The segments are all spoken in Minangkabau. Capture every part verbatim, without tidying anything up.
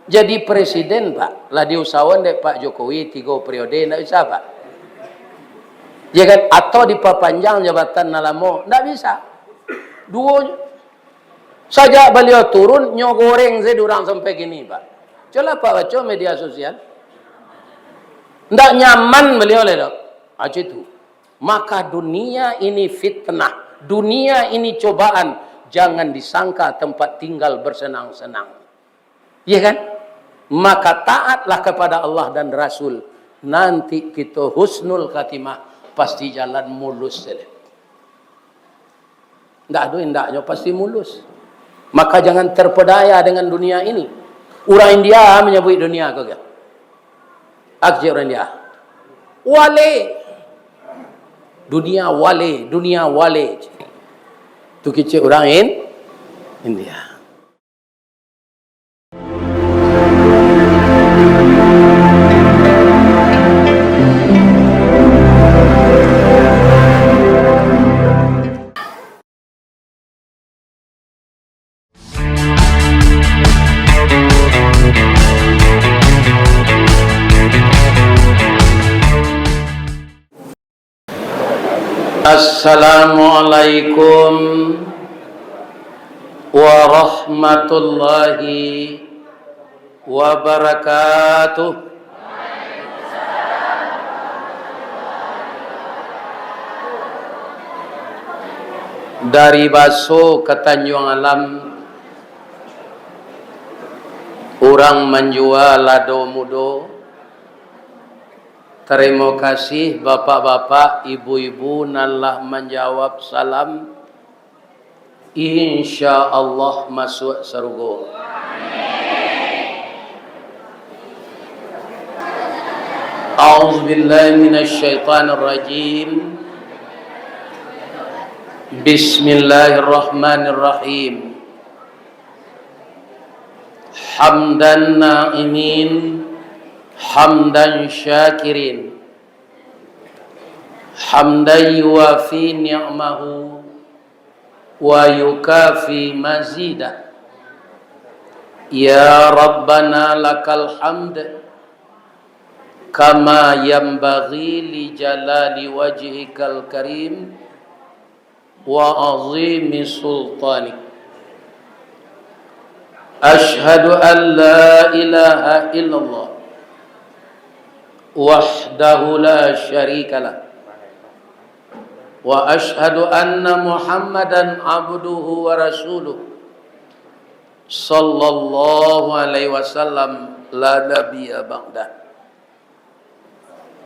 Jadi presiden, Pak, lah diusahoan dek Pak Jokowi tigo periode, ndak bisa, Pak? Ya kan? Atau dipapanjang jabatan nan lamo, ndak bisa. Duo. Sajak baliau turun, nyo goreng sajo urang sampai kini, Pak. Cubolah Pak baco media sosial. Ndak nyaman baliau lai, dok. Ah, cak itu. Maka dunia ini fitnah, dunia ini cobaan, jangan disangka tempat tinggal bersenang-senang. Iya kan? Maka taatlah kepada Allah dan Rasul. Nanti kito husnul khatimah, pasti jalan mulus sajo. Ndak ado indaknyo, pasti mulus. Maka jangan terpedaya dengan dunia ini. Urang India manyabuik dunia ko, kan? Aja urang India. Wale. Dunia wale, dunia wale. Tu kecek urang In-, India. Assalamualaikum warahmatullahi wabarakatuh. Dari Baso ka Tanjuang Alam, urang manjua lado mudo. Tarimo kasih bapak-bapak, ibu-ibu nan lah manjawab salam. Insya Allah masuak sarugo. A'udzubillahi minasyaitonirrajim. Bismillahirrahmanirrahim. Hamdan na'imin, hamdan syakirin, hamdan yuwafi ni'mahu wa yukafi mazidah. Ya Rabbana lakal hamd, kama yanbaghi li jalali wajhikal karim wa azimi sultanik. Asyhadu an la ilaha illallah wahdahu la syarikalah. Wa asyhadu anna Muhammadan abduhu wa rasuluh. Sallallahu alaihi wasallam, la nabiyya ba'dah.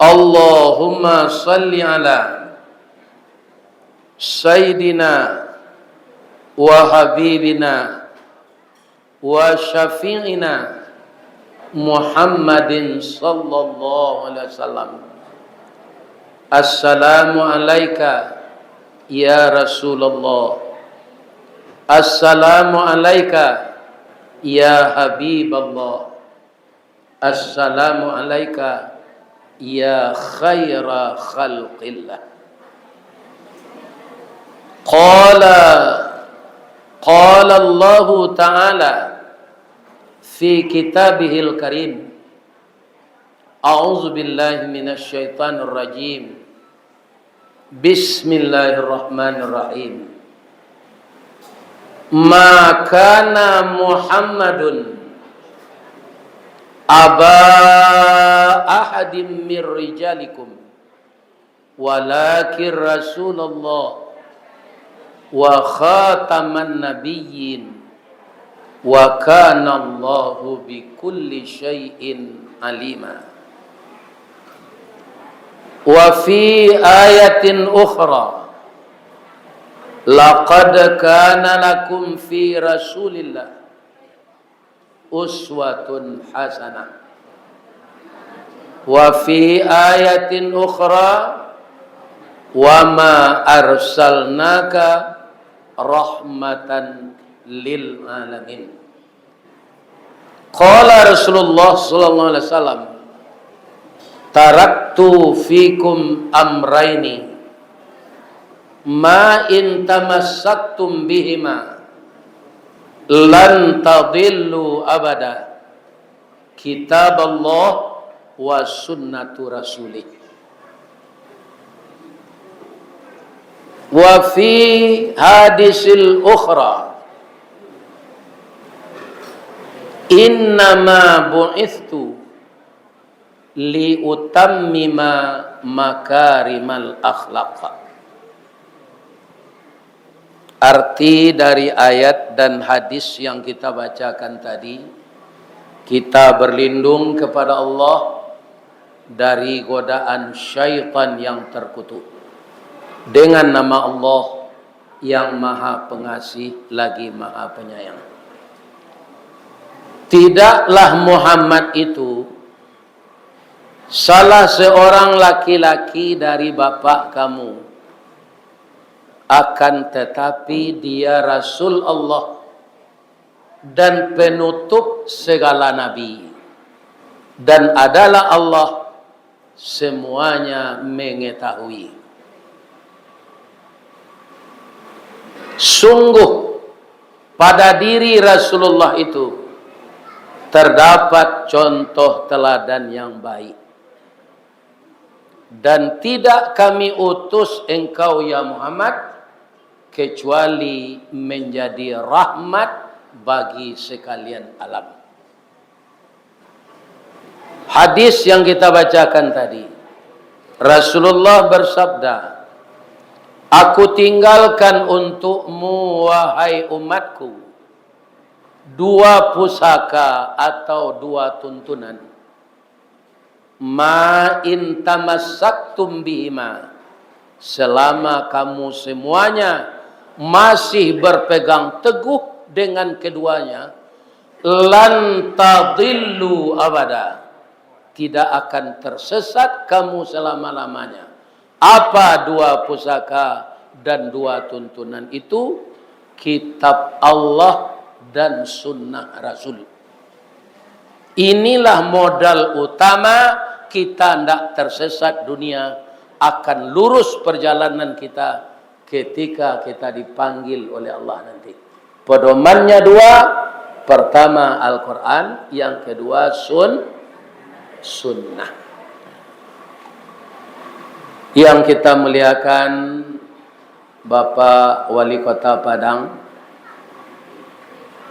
Allahumma salli ala Sayyidina wa Habibina wa Syafi'ina Muhammadin sallallahu alaihi wasallam. Assalamu alaika ya Rasulullah. Assalamu alaika ya Habiballah. Assalamu alaika ya khaira khalqillah. Qala, qala Allahu ta'ala fi kitabihil karim. A'udzu billahi minasy syaithanir rajim. Bismillahirrahmanirrahim. Ma kana Muhammadun aba ahadim mir rijalikum, walakin Rasulullah wa khataman nabiyyin, wa kana Allahu bikulli syai'in alima. Wa fi ayatin ukhra, laqad kana lakum fi Rasulillah uswatun hasanah. Wa fi ayatin ukhra, wa ma arsalnaka rahmatan lil alamin. Qala Rasulullah sallallahu alaihi wasallam, taraktu fikum amraini, ma in tamassaktum bihima lan tadillu abada. Kitab Allah wa sunnatu rasulih. Wa fi hadisil ukhra, innama bu'ithtu li utammima makarimal akhlaq. Arti dari ayat dan hadis yang kita bacakan tadi, kita berlindung kepada Allah dari godaan syaitan yang terkutuk. Dengan nama Allah yang Maha Pengasih lagi Maha Penyayang. Tidaklah Muhammad itu salah seorang laki-laki dari bapak kamu, akan tetapi dia Rasul Allah dan penutup segala nabi, dan adalah Allah semuanya mengetahui. Sungguh pada diri Rasulullah itu terdapat contoh teladan yang baik. Dan tidak Kami utus engkau, ya Muhammad, kecuali menjadi rahmat bagi sekalian alam. Hadis yang kita bacakan tadi, Rasulullah bersabda, "Aku tinggalkan untukmu, wahai umatku, dua pusaka atau dua tuntunan. Ma in tamassaktum bihima, selama kamu semuanya masih berpegang teguh dengan keduanya, lan tadillu abada, tidak akan tersesat kamu selama-lamanya." Apa dua pusaka dan dua tuntunan itu? Kitab Allah dan sunnah Rasul. Inilah modal utama kita ndak tersesat dunia, akan lurus perjalanan kita ketika kita dipanggil oleh Allah nanti. Pedomannya dua, pertama Al-Quran, yang kedua sun-, sunnah. Yang kita muliakan Bapak Wali Kota Padang,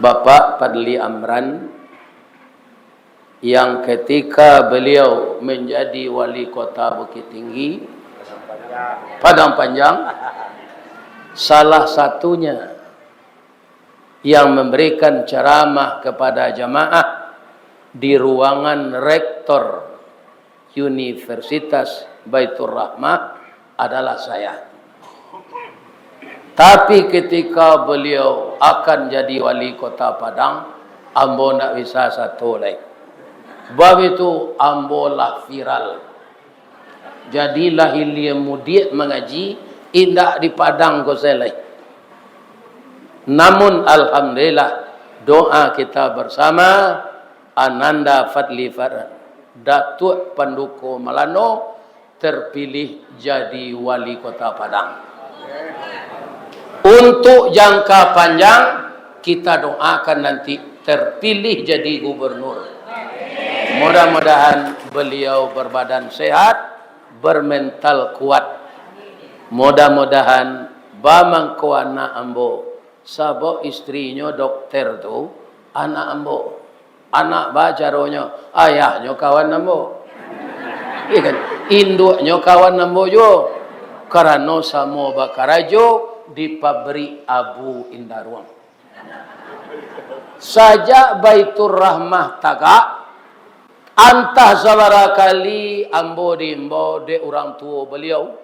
Bapak Fadli Amran, yang ketika beliau menjadi Wali Kota Bukittinggi, Padang Panjang, salah satunya yang memberikan ceramah kepada jamaah di ruangan rektor Universitas Baitur Rahmah adalah saya. Tapi ketika beliau akan jadi wali kota Padang, ambo ndak bisa sato lai. Bab itu ambo lah viral. Jadi lah hilia mudiak mangaji, indak di Padang ko sajo lai. Namun alhamdulillah, doa kita bersama, Ananda Fadli Far-, Datuak Panduko Malano terpilih jadi wali kota Padang. Untuk jangka panjang, kita doakan nanti terpilih jadi gubernur. Mudah-mudahan beliau berbadan sehat, bermental kuat. Mudah-mudahan bamangko anak ambo, sabab istrinyo dokter tu, anak ambo. Anak ba caronyo, ayahnyo kawan ambo. Iya kan? Induaknyo kawan ambo juo. Karano samo bakarajo di pabrik Abu Indaruang. Sajak Baitur Rahmah tagak, antah sabara kali ambo diimbau dek urang tuo baliau,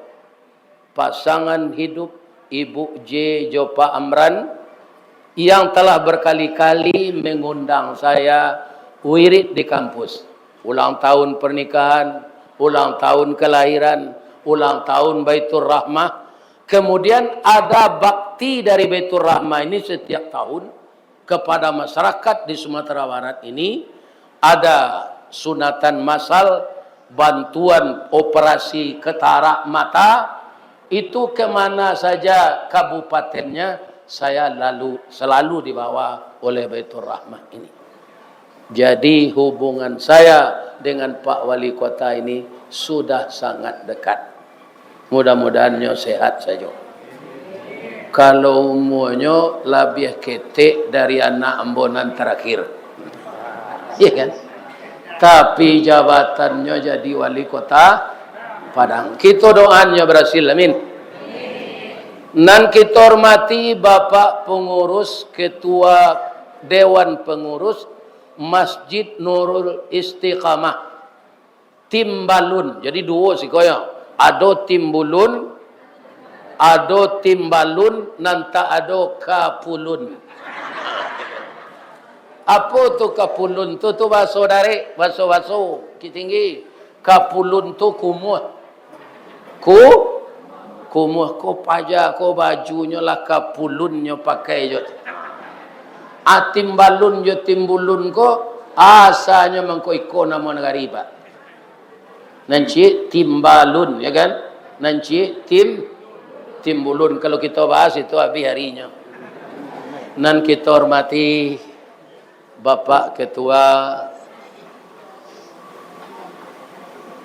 pasangan hidup Ibu J jo Pak Amran, yang telah berkali-kali mengundang saya wirid di kampus. Ulang tahun pernikahan, ulang tahun kelahiran, ulang tahun Baitur Rahmah. Kemudian ada bakti dari Baitur Rahmah ini setiap tahun kepada masyarakat di Sumatera Barat ini, ada sunatan massal, bantuan operasi katarak mata, itu kemana saja kabupatennya, saya lalu, selalu dibawa oleh Baitur Rahmah ini. Jadi, hubungan saya dengan Pak Wali Kota ini sudah sangat dekat. Mudah-mudahan nyo sehat sajo. Kalau umuanyo labiah ketek dari anak ambo nan terakhir. Iya kan? Tapi jabatannyo jadi wali kota Padang. Kito doaan nyo berhasil. Amin. Nan kito hormati Bapak Pengurus, Ketua Dewan Pengurus Masjid Nurul Istiqamah. Tim balun. Jadi duo siko yo. Ado tim bulun, ado tim balun, nan tak ado kapulun. Apo tu kapulun tu? Tu baso darek, baso-baso, Bukittinggi. Kapulun tu kumuah. Ku, kumuah ko paja ko bajunyo lah kapulunnyo pakai jo. A, tim balun jo tim bulun ko, asanyo mangko iko namo nagari, Pak. Nan ciek tim balun, ya kan? Nan ciek tim, tim bulun. Kalau kito bahas itu habis harinyo. Nan kito hormati Bapak Ketua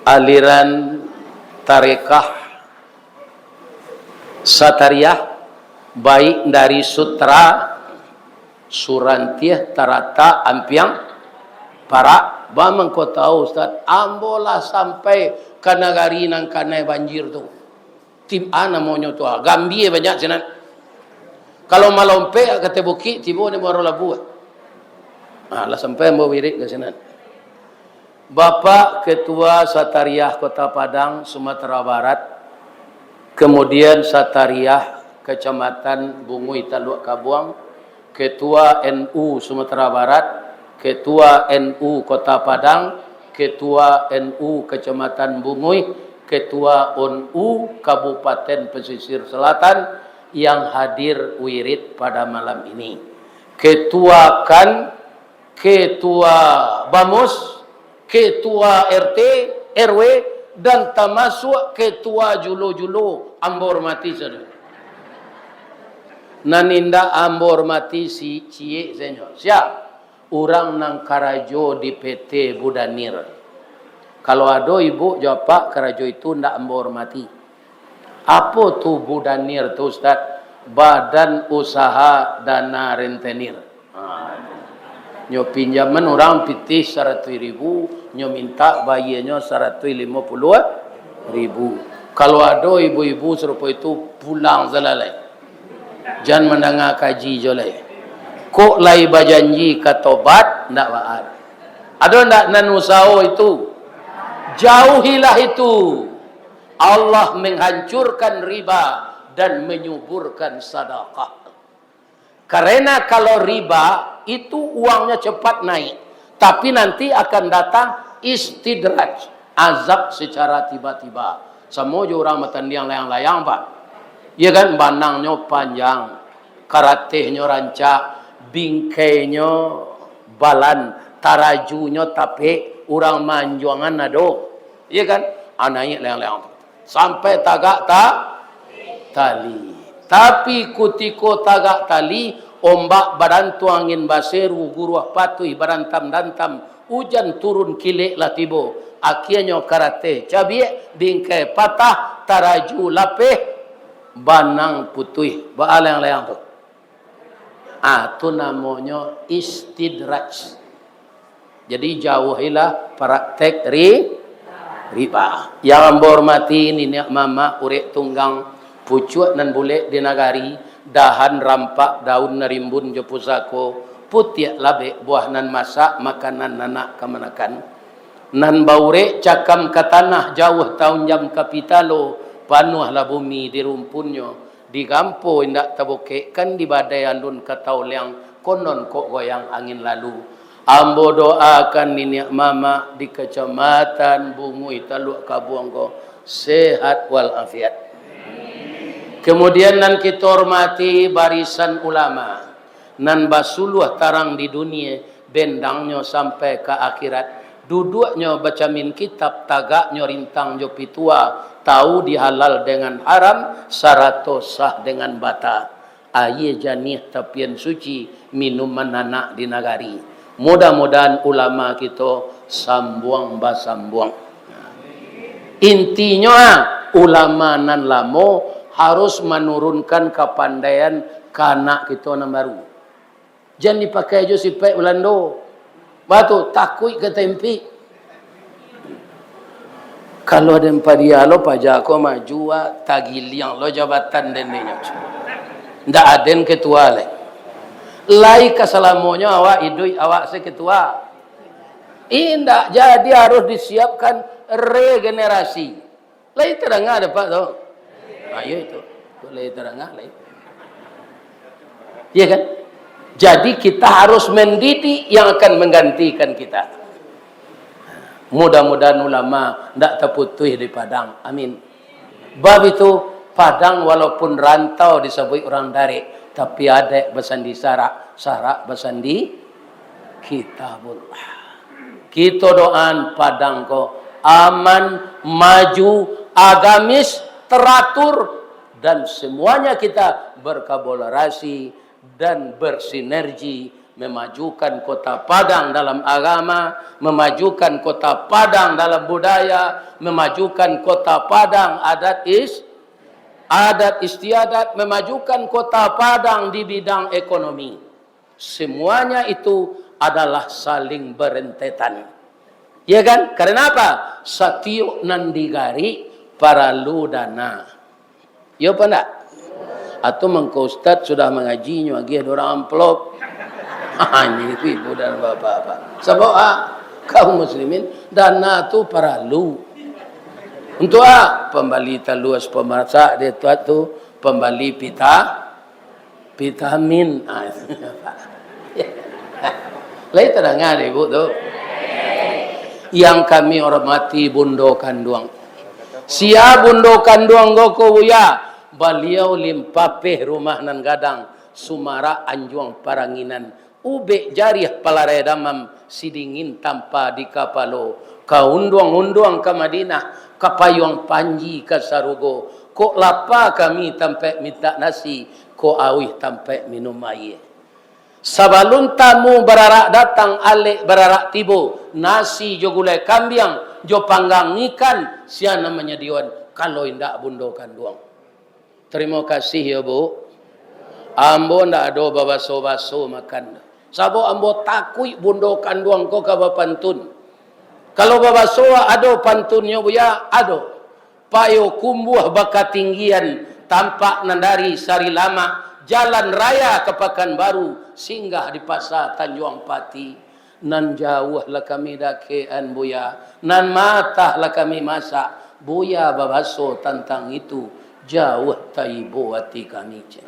aliran tarekah Satariah, baik dari Sutra, Surantiah, Taratak, Ampiang, Parak. Ba mangko tahu, Ustaz, ambo lah sampai ka nagari nan kanai banjir tu. Tim A namonyo tu, ah, gambia banyak sinan. Kalau malompek ka ateh bukik, tibo di Muaro Labuah. Ah, lah sampai ambo wirid ka sinan. Bapak Ketua Satariah Kota Padang, Sumatera Barat, kemudian Satariah Kecamatan Bungui, Taluak Kabuang, Ketua N U Sumatera Barat, Ketua N U Kota Padang, Ketua N U Kecamatan Bungui, Ketua N U Kabupaten Pesisir Selatan yang hadir wirid pada malam ini. Ketua kan, Ketua Bamus, Ketua R T, R W, dan tamasuak Ketua Julo-Julo, ambo hormati sajo. Nan indak ambo hormati si ciek sajo. Sia? Urang nan karajo di P T Budanir. Kalau ado ibu jo apak karajo itu, ndak ambo hormati. Apo tu Budanir tu, Ustaz? Badan Usaha Dana Rentenir. Ha. Nyo pinjaman urang pitih saratuih ribu, nyo mintak bayianyo saratuih limo puluah ribu. Kalau ado ibu-ibu sarupo itu, pulang salalai. Jan mandanga kaji jo lai. Kok lai bajanji ka tobat, ndak baat. Ado ndak nan usaho itu? Jauhilah itu. Allah menghancurkan riba dan menyuburkan sadakah. Karena kalau riba, itu uangnya cepat naik, tapi nanti akan datang istidraj, azab secara tiba-tiba. Samo jo urang batandiang layang-layang, Pak. Iya kan, banangnyo panjang, karatehnyo rancak, bingkainyo balan, tarajunyo tapek, urang manjuangan ado. Iya kan? Ah, naik layang-layang tu. Sampai tagak ta-, tali. Tapi kutiko tagak tali, ombak badantuang, angin baseru, guruah patuih badantam-dantam, ujan turun kilek lah tibo. Akianyo karateh cabiak, bingkai patah, taraju lapeh, banang putuih. Baa layang-layang tu? Ah, tu namonyo istidraj. Jadi, jauahilah praktek ri-, riba. Yang ambo hormati niniak mamak, urek tunggang, pucuak nan bulek di nagari, dahan rampak, daun nan rimbun jo pusako, putiak labek, buah nan masak, makanan nan nak kamanakan. Nan baurek cakam ka tanah, jauah taunjam ka pitalo, panuahlah bumi di rumpunnyo. Di gampo indak tabukek, kan di badai alun ka tauliang, konon kok goyang angin lalu. Ambo doakan niniak mamak di Kecamatan Bungui, Taluak Kabuang ko sehat walafiat. Kemudian nan kito hormati barisan ulama, nan basuluah tarang di dunie, bendangnyo sampai ka akhirat. Duduaknyo bacamin kitab, tagaknyo rintang jo pitua, tahu di halal dengan haram, sarato sah dengan bata. Aia janiah tapian suci, minuman anak di nagari. Mudah-mudahan ulama kito sambuang basambuang. Intinyo, ah, ulama nan lamo harus manurunkan kapandaian ka anak kito nan baru. Jan dipakai jo sipaik Balando. Batu, takuik ka tempik. Kalau den padia lo paja ko maju, ah, tagiliang lo jabatan den dinyo. Ndak aden ketua lai. Lai ka salamonyo awak iduik, awak se ketua. Indak, jadi harus disiapkan regenerasi. Lai tadanga dek Apak tu? Ha, iyo itu. Tu lai tadanga, lai. Iya kan? Jadi kita harus mendidik yang akan menggantikan kita. Mudah-mudahan ulama ndak taputuih di Padang. Amin. Bab itu, Padang walaupun rantau disabuik urang darek, tapi adaik basandi sarak, sarak basandi Kitabullah. Kito doaan Padang ko aman, maju, agamis, teratur, dan semuanya kita berkolaborasi dan bersinergi memajukan Kota Padang dalam agama, memajukan Kota Padang dalam budaya, memajukan Kota Padang adat is-, adat istiadat, memajukan Kota Padang di bidang ekonomi. Semuanya itu adalah saling berentetan. Ya kan? Karena apa? Satiok nan digarik paralu dana. Yo apa ndak? Atau mangko ustaz sudah mangaji, nyo agiah dua urang amplop. Ini ibu dan bapak-bapak. Sabab, ah, kaum muslimin, dana tu paralu. Untuk, ah, pambali talua pamasak dia tu, pambali pita, vitamin. Ah, itu. Lai tadanga dek ibu tu. Yang kami hormati Bundo Kanduang. Sia Bundo Kanduang ko, ko Buya, baliau limpapeh rumah nan gadang, sumarak anjuang paranginan, ubek jariah palarai damam, sidingin tampa di kapalo, ka unduang-unduang ka Madinah, ka payuang panji ka sarugo, kok lapa kami tampek mintak nasi, kok auih tampek minum aia. Sabalun tamu bararak datang, alek bararak tibo, nasi jo gulai kambiang, jo panggang ikan, sia nan manyadioan, kalau indak Bundo Kanduang. Tarimo kasih yo, Bu. Ambo ndak ado babaso-baso makan. Sabab ambo takuik Bundo Kanduang ko ka bapantun. Kalau babaso ado pantunnyo, Buya, ado. Payokumbuah bakatinggian, tampak nan dari Sarilamak, jalan raya ka Pakanbaru, singgah di Pasa Tanjuang Pati. Nan jauah lah kami dakekan, Buya, nan matah lah kami masak, Buya babaso tantang itu, jauah taibo ati kami, cek.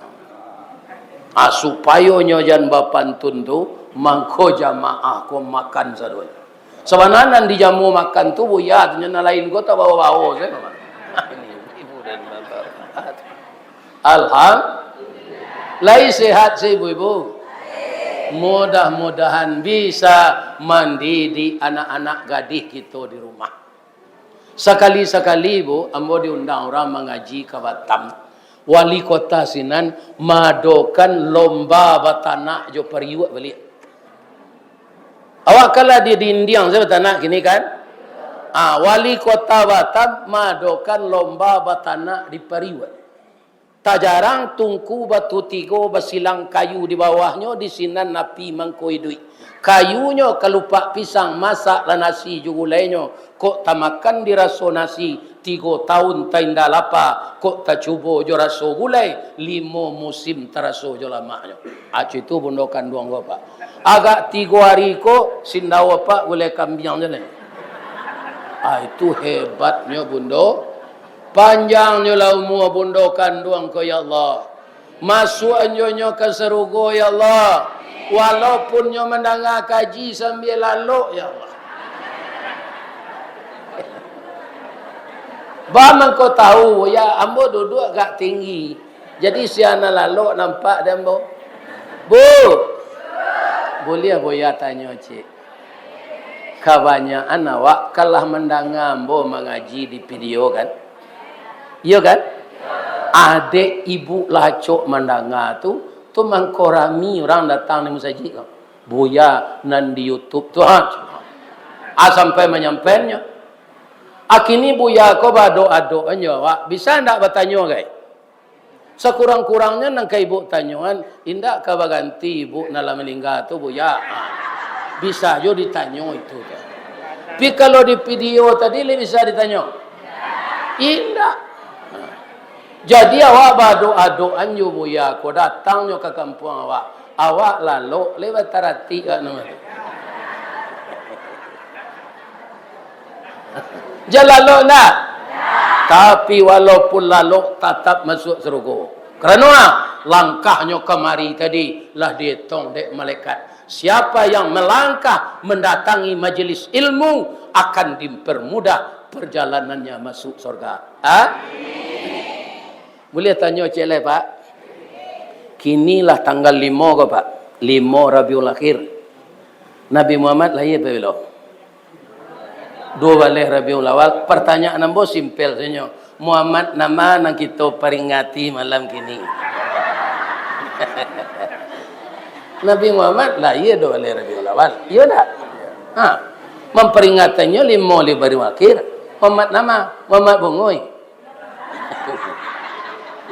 Ah, supayo nyo jan bapantun tu, mangko jamaah ko makan sadonyo. Sabananyo nan dijamu makan tu, Buya, tu nyo nan lain ko tabao-bao sajo. Alham-, lai sehat se ibu-ibu? Mudah-mudahan bisa mandidik anak-anak gadih kito di rumah. Sakali-sakali, Bu, ambo diundang urang mangaji ka Batam. Wali kota sinan maadokan lomba batanak jo pariuak baliak. Awak kan lah di dindiang sajo batanak kini kan? Ah, wali kota Batam maadokan lomba batanak di pariuak. Tajarang tungku batu tigo basilang kayu di bawahnyo, di sinan api mangko iduik. Kayunyo kalupak pisang, masaklah nasi jo gulainyo. Kok tamakan di raso nasi, tigo taun tainda lapa. Kok tacubo jo raso gulai, limo musim taraso jo lamaknyo. Acu itu Bundo Kanduang ko, Pak. Agak tigo ari ko, sindau apak gulai kambiang se lai. Ah, itu hebatnyo Bundo. Panjangnyolah umua Bundo Kanduang ko, ya Allah. Masuak nyo nyo ka sarugo, ya Allah. Walaupun nyo mandanga kaji sambia lalok, ya Allah. Ba mangko tahu, ya, ambo duduak agak tinggi. Jadi, sia nan lalok nampak dek ambo. Bu, buliah Buya tanyo, cik? Kabanyakan awak kan lah mandanga ambo mangaji di video, kan? Iyo, kan? Adek ibu lah acok mandanga tu, tu mangko rami urang datang di musajik ko. Buya nan di YouTube tu, ha. Ah, sampai manyampaiannyo. Ah, kini Buya ko baadok-adok anjo awak. Bisa ndak batanyo, gai? Sakurang-kurangnyo nan ka ibuk tanyoan, indak ka baganti ibuk nan lah maningga tu, Buya? Ha. Bisa jo ditanyo itu tu. Tapi kalau di video tadi, lai bisa ditanyo? Indak. Ha. Jadi awak baadok-adokan jo Buya ko, datangnyo ka kampuang awak. Awak lalok, lai bataratik awak namo tu. Jan lalok ndak? Tapi walaupun lalok, tatap masuak sarugo. Karano ah, langkahnyo kamari tadi lah dietong dek malaikat. Siapa yang melangkah mendatangi majelis ilmu akan dipermudah perjalanannya masuk surga. Ha? Buliah tanyo ciek lai, Pak? Kini lah tanggal limo ko, Pak? Limo Rabiul Akhir. Nabi Muhammad lahia pabilo? Duo baleh Rabiul Awal. Partanyaan ambo simpel sajo. Muhammad nama nan kito paringati malam kini? Nabi Muhammad lahia duo baleh Rabiul Awal. Iyo ndak? Ha. Mamperingatiannyo limo Rabiul Akhir. Muhammad nama? Muhammad Bungui.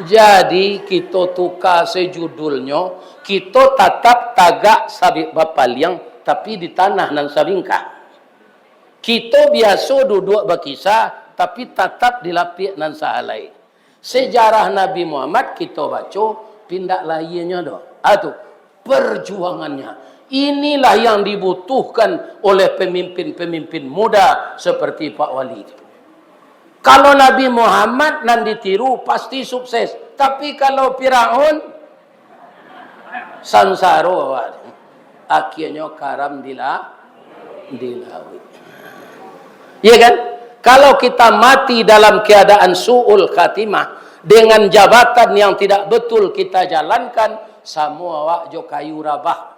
Jadi, kito tuka sajo judulnyo, kito tatap tagak sabik bapaliang, tapi di tanah nan sabingkah. Kito biaso duduak bakisah, tapi tatap di lapiak nan sahalai. Sejarah Nabi Muhammad kito baco, indak lahianyo doh. Ah, tu, perjuangannya. Inilah yang dibutuhkan oleh pemimpin-pemimpin muda seperti Pak Wali. Kalau Nabi Muhammad nan ditiru, pasti sukses. Tapi kalau Firaun, sansaro awak. Akhirnyo karam di la-, di lauik. Iya kan? Kalau kita mati dalam keadaan su'ul khatimah, dengan jabatan yang tidak betul kita jalankan, samo awak jo kayu rabah.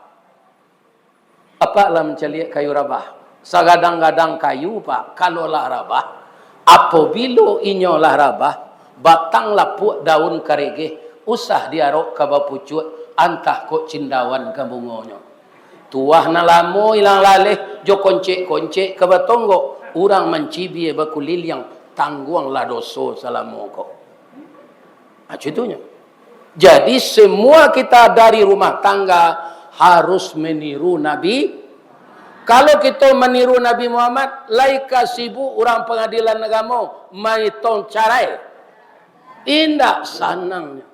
Apak lah mancaliak kayu rabah? Sagadang-gadang kayu, Pak, kalau lah rabah, apobilo inyo lah rabah, batang lapuak, daun karegeh, usah diarok ka bapucuak, antah kok cindauan ka bungonyo. Tuah nan lamo ilang laleh, jo koncek-koncek ka batonggok, urang mancibia bakuliliang, tangguanglah doso salamo ko. Ah, contohnyo. Jadi, semua kita dari rumah tangga harus meniru Nabi. Kalau kito maniru Nabi Muhammad, lai ka sibuk urang pangadilan agamo maetong carai. Indak sanangnyo.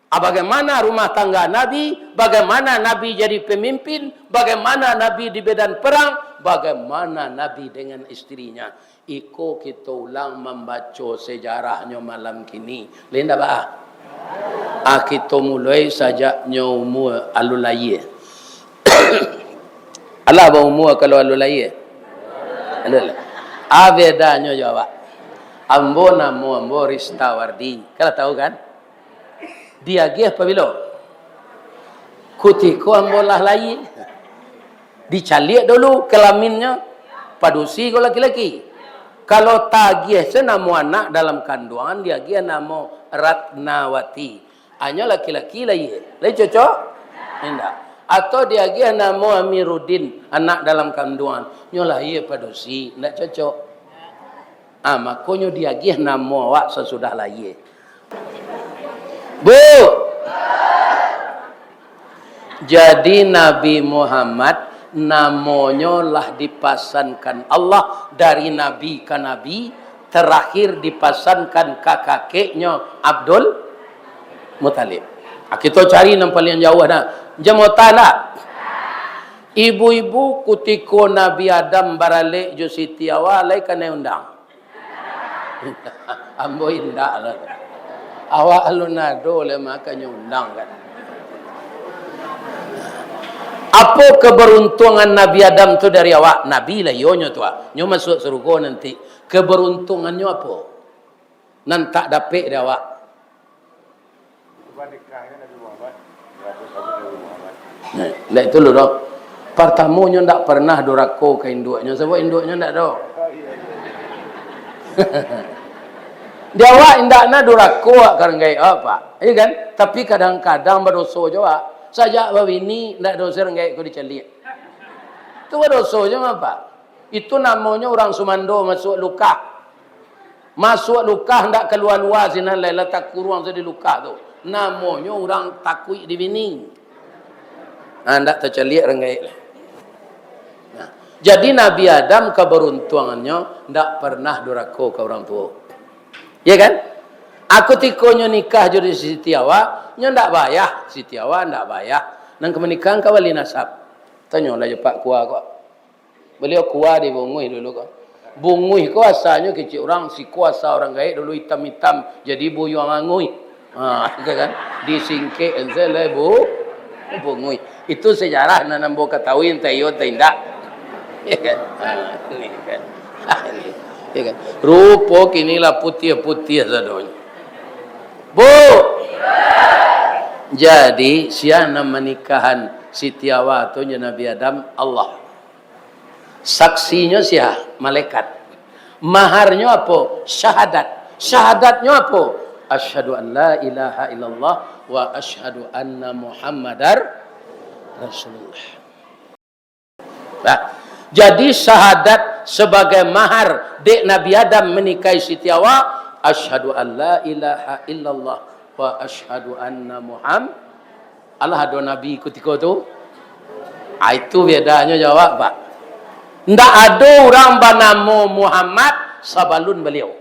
Ah, bagaimana rumah tangga Nabi, bagaimana Nabi jadi pemimpin, bagaimana Nabi di medan perang, bagaimana Nabi dengan istrinya. Iko kito ulang mambaco sejarahnyo malam kini. Lai ndak, Pak? Ah, kito muloi sajaknyo umua alun lahia. Alah baumua kalau alun lahia? Alun lah. Ah, bedanyo jo awak. Ambo, namo ambo Ristawardi. Kalau tahu kan? Diagiah pabilo? Kutiko ambo lah lahia. Dicaliak dulu kelaminnyo, padusi ko laki-laki. Kalau tagiah se namo anak dalam kanduangan, diagiah namo Ratnawati. Hanyo laki-laki lahia. Lai cocok? Indak. Atau diagiah namo Amiruddin, anak dalam kanduangan. Nyo lahia padusi, indak cocok. Ah, makonyo diagiah namo awak sasudah lahia. Bu! Jadi, Nabi Muhammad namonyo lah dipasankan Allah dari nabi ka nabi, terakhir dipasankan ka kakeknyo Abdul Muthalib. Ah, kito cari nan paliang jauah dah. Jam otak ndak? Ibu-ibu, kutiko Nabi Adam baralek jo Siti Hawa, lai kanai undang? Ambo indak lah. Awak alun ado lai, makonyo undang kan. Apo keberuntungan Nabi Adam tu dari awak? Nabi lah iyonyo tu, ah. Nyo masuak sarugo nanti. Keberuntungannyo apo? Nan tak dapek dari awak. Nah, ndak itu dulu doh. Partamo, nyo ndak pernah durako ka induaknyo, sabab induaknyo ndak ado. Di awak indak na durako awak ka urang gaek awak, Pak. Iya kan? Tapi kadang-kadang badoso jo awak. Sajak babini, ndak doso urang gaek ko dicaliak. Tu badoso je mah, Pak. Itu namonyo urang sumando masuak lukah. Masuak lukah ndak kalua-lua sinan lai, lah takuruang se di lukah tu. Namonyo urang takuik di bini. Ha, ndak tacaliak urang gaek lah. Nah, jadi Nabi Adam kabaruntuangannyo ndak pernah durako ka urang tuo. Ya kan? Aku tikonyo nikah jo di Siti Hawa, nyo ndak bayah, Siti Hawa ndak bayah. Nan ka manikahan ka wali nasab. Tanyolah jo Pak Kua ko. Baliau Kua di Bunguih dulu ko. Bunguih ko asanyo kecek urang, siko asa urang gaek dulu itam-itam, jadi buyuang anguih. Ha, itu kan. Disingkek ensel lai bu, Bunguih. Itu sejarah nan ambo katahui, entah iyo entah indak. Ya kan? Ha, ini kan. Ha, ini. Ya kan? Rupo kini lah putiah-putiah sadonyo. Bu! Jadi, sia nan manikahan Siti Hawa tu jo Nabi Adam? Allah. Saksinyo sia? Malaikat. Maharnyo apo? Syahadat. Syahadatnyo apo? Asyhadu an la ilaha illallah wa asyhadu anna Muhammadar Rasulullah. Nah, jadi syahadat sabagai mahar dek Nabi Adam manikahi Siti Hawa, asyhadu an la ilaha illallah wa asyhadu anna Muhammad. Alah ado nabi kutiko tu? Ah, itu bedanyo jawab, Pak. Ndak ado urang banamo Muhammad sabalun baliau.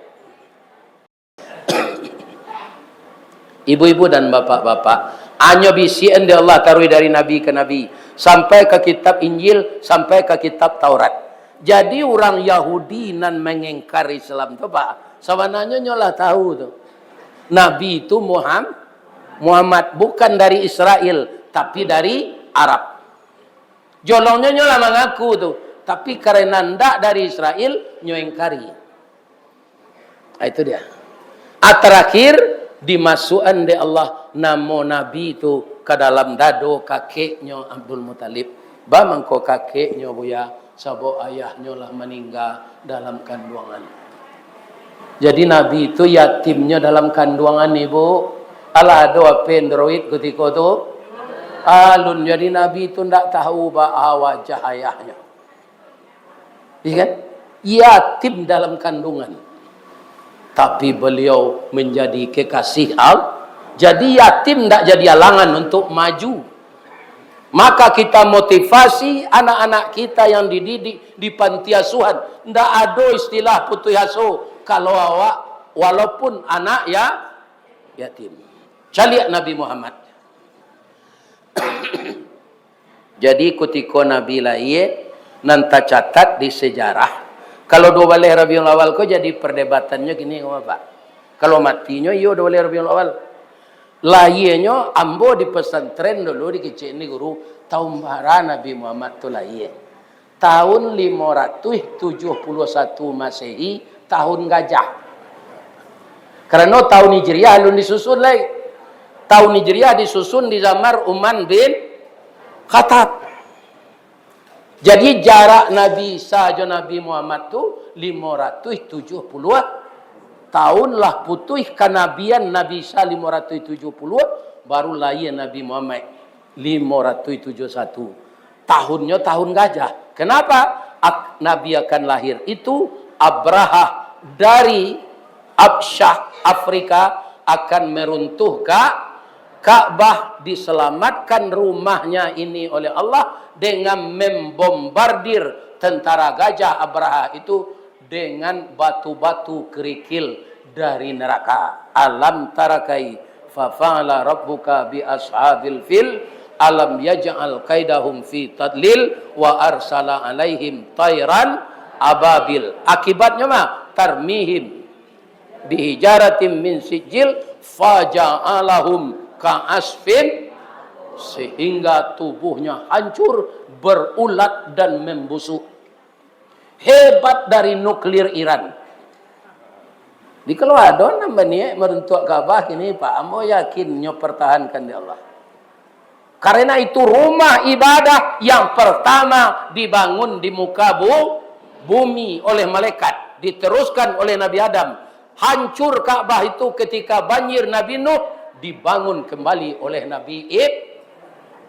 Ibu-ibu dan bapak-bapak, hanyo bisiakan dek Allah taruih dari nabi ka nabi, sampai ka kitab Injil, sampai ka kitab Taurat. Jadi urang Yahudi nan mangingkar Islam tu, Pak, sabananyo nyo lah tahu tu. Nabi tu Muham-, Muhammad, bukan dari Israel, tapi dari Arab. Jolongnyo nyo lah mangaku tu, tapi karena ndak dari Israel, nyo ingkari. Ah, itu dia. Ah, tarakhir, dimasuakan dek Allah namo Nabi tu ka dalam dado kakeknyo Abdul Muttalib. Ba mangko kakeknyo, Buya, sabab ayahnyo lah maningga dalam kanduangan. Jadi Nabi tu yatimnyo dalam kanduangan, Ibu. Alah ado H P Android kutiko tu? Alun, jadi Nabi tu ndak tahu baa wajah ayahnyo. Iya kan? Yatim dalam kandungan. Tapi beliau menjadi kekasih Allah. Jadi yatim ndak jadi alangan untuk maju. Maka kita motivasi anak-anak kita yang dididik di panti asuhan. Ndak ado istilah putus aso kalau awak walaupun anak ya yatim. Caliak Nabi Muhammad. Jadi, kutiko Nabi lahia, nan tacatat di sejarah. Kalau dua baleh Rabiul Awal ko jadi perdebatannyo kini ko, Pak. Kalau matinyo, iyo dua baleh Rabiul Awal. Lahianyo, ambo di pesantren dulu dikecek ni guru, tahun bara Nabi Muhammad tu lahia. Tahun limo ratuih tujuah puluah satu Masehi, tahun gajah. Karano tahun Hijriah alun disusun lai. Tahun Hijriah disusun di zaman Umar bin Khattab. Jadi, jarak Nabi Isa jo Nabi Muhammad tu limo ratuih tujuah puluah tahun lah putuih kanabian Nabi Isa limo ratuih tujuah puluah, baru lahia Nabi Muhammad limo ratuih tujuah satu. Tahunnyo tahun gajah. Kenapa? Ak-, Nabi akan lahir itu, Abrahah dari Absyah, Afrika, akan meruntuhkan Ka'bah, diselamatkan rumahnya ini oleh Allah dengan membombardir tentara gajah Abrahah itu dengan batu-batu kerikil dari neraka. Alam tara kaifa fa'ala rabbuka bi ashabil fil, alam yaj'al kaidahum fi tadlil, wa arsala alaihim tairan ababil. Akibatnyo mah, tarmihim bihijaratim min sijil, faja'alahum ka'asfin, sehingga tubuhnya hancur, berulat dan membusuk. Hebat dari nuklir Iran. Di kalau ado nan baniat maruntuak Ka'bah kini, Pak, ambo yakin nyo pertahankan dek Allah. Karena itu rumah ibadah yang pertama dibangun di muka bu-, bumi oleh malaikat, diteruskan oleh Nabi Adam. Hancur Ka'bah itu ketika banjir Nabi Nuh, dibangun kembali oleh Nabi Ib-,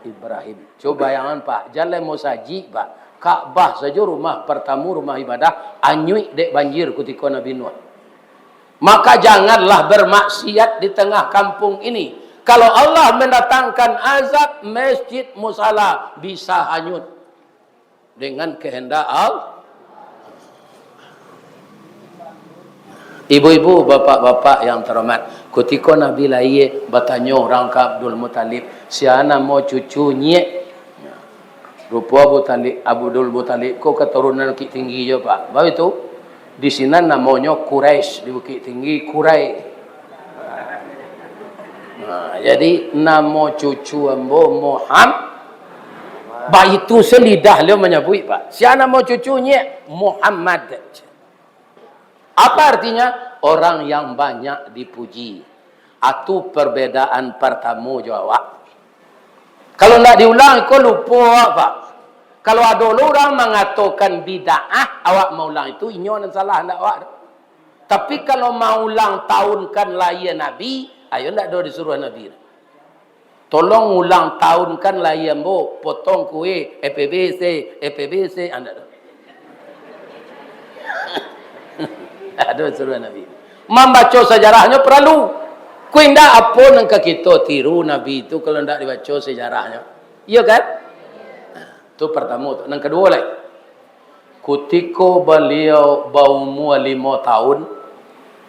Ibrahim. Cubo bayangkan, Pak, jaleh musajik, Pak. Ka'bah sajo rumah partamo, rumah ibadah, anyuik dek banjir kutiko Nabi Nuh. Maka janganlah bermaksiat di tengah kampung ini. Kalau Allah mendatangkan azab, masjid musala bisa hanyut dengan kehendak Allah. Ibu-ibu, bapak-bapak yang terhormat, kutiko Nabi lahia, batanyo urang ka Abdul Muttalib, "Sia namo cucu nyiak?" Rupo Abu Talib, Abdul Muttalib ko katurunan Bukik Tinggi jo, Pak. Baitu, di sinan namonyo Quraisy, di Bukik Tinggi, Kurai. Nah, jadi, namo cucu ambo Muham-, baitu se lidah baliau manyabuik, Pak. "Sia namo cucu nyiak?" "Muhammad." Apa artinya? Orang yang banyak dipuji. Atu perbedaan partamo jo awak. Kalau ndak diulang, iko lupo awak, Pak. Kalau ado lo urang mangatokan bid'ah, awak maulang itu, inyo nan salah, ndak awak. Tapi kalau maulang tahunkan lahia Nabi, ayo ndak ado disuruah Nabi. "Tolong ulang tahunkan lahia ambo, potong kue, F B C, F B C," ah, ndak ado. Ndak ado suruah Nabi. Mambaco sejarahnyo paralu. Kok indak, apo nan ka kito tiru Nabi tu kalau ndak dibaco sejarahnyo? Iyo kan? Nah, tu partamo tu. Nan kaduo lai. Kutiko baliau baumua limo tahun,